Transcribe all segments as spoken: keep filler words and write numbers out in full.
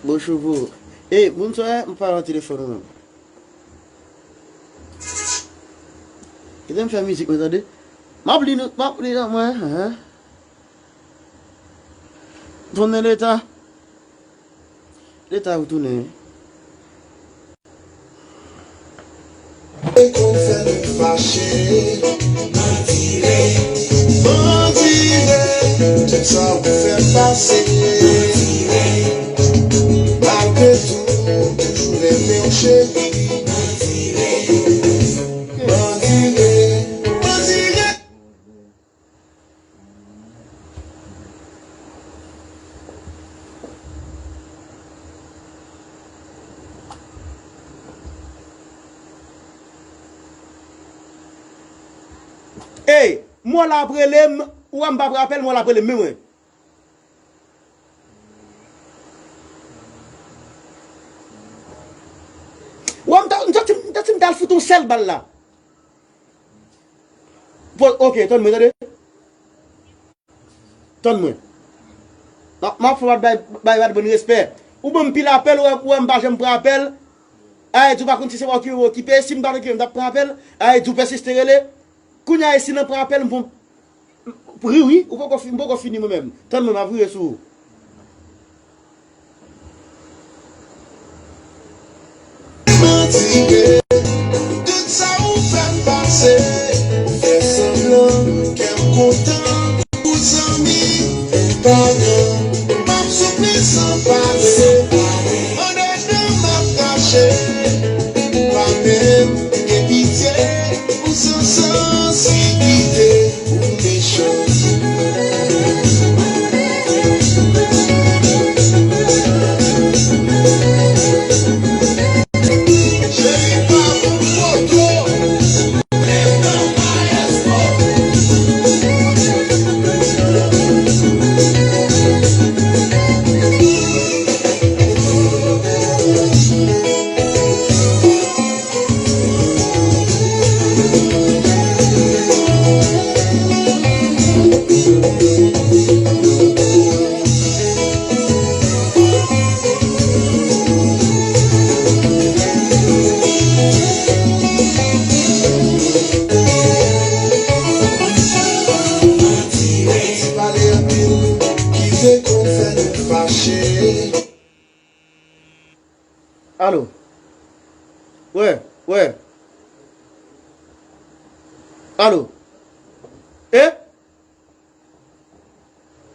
Bon choukou. Ey, moun sa, m pa nan telefòn ou menm. Kite m fè mizik mwen tande. M ap li nou, m ap li nan mwen, hein. Tounen leta. Leta ou tounen. Te konn fè nou fache. Mandire, mandire, tout sa ou fè pase. Mandire, malgre tou, toujou renmen w cheri. Mandire, mandire, mandire. Ey, mò la ap rele m, ou wè m p ap rapèl, mò la ap rele m, men mwen. Ou wè m ta, m ta, m ta, m ta al fout yon sèl bal la. Po-, ok, tann mwen, tande. Tann mwen. M ap, m ap fè w bay, bay Bad Bunny respè. Ou ban m pil apèl, ou wè, ou wè m pa janm pran apèl. Ay, di w pa konn si se mwen ki okipe, si m pa t okipe, m t ap pran apèl. Ay, di w pèsiste rele. Kounye a, si nan pran apèl, m pon, ri wi, ou poko fi-, m poko fini mwen menm. Tann mwen, m ap vire sou ou. Mantire, tout sa ou fè m pase, ou fè sanblan kè m kontan. Pou zanmi, pou paran, m ap soufri san pale. Andedan m ap kache, pa menm gen pitye. Ou san sansibite, ou mechan. Cheri pa bon foto. Ti pale anpil, ki te konn fè nou fache. Alo. Wè, wè. Alo. E?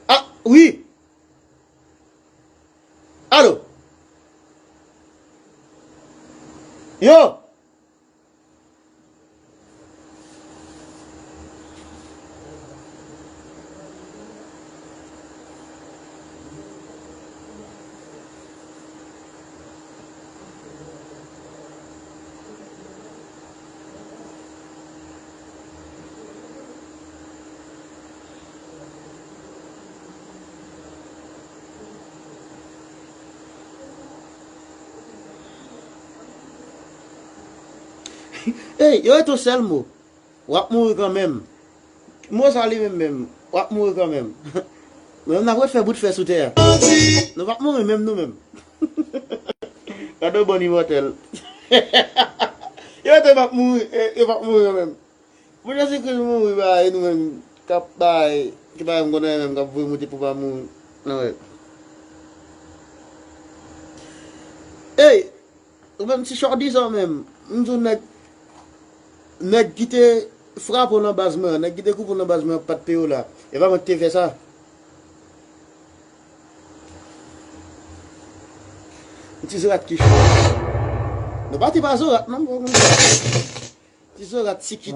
A, wi. Alo. Yo. Ey, yo rete yon sèl mo. W ap mouri kanmenm. Mo sa li menm menm, w ap mouri kanmenm. Nou menm n ap refè bout fè sou tè a. Nou p ap mouri menm nou menm. Gade yon bann imòtèl. Yo te p ap mouri, e, yo p ap mouri kanmenm. Pou Jezikri mouri ba e nou menm k ap bay, ki bay m konnen menm k ap voye moute pou pa mouri. Nan wè. Ey! Ou menm ti Shordy sa w menm, m di w nèg, nèg ki te frape w nan baz mwen an, nèg ki te koupe w nan baz mwen an pa t peye w la. E pa mwen ki te fè sa. Yon ti zorat ki cho. Nou pati pa zorat non, bro. Ti zorat ti kit.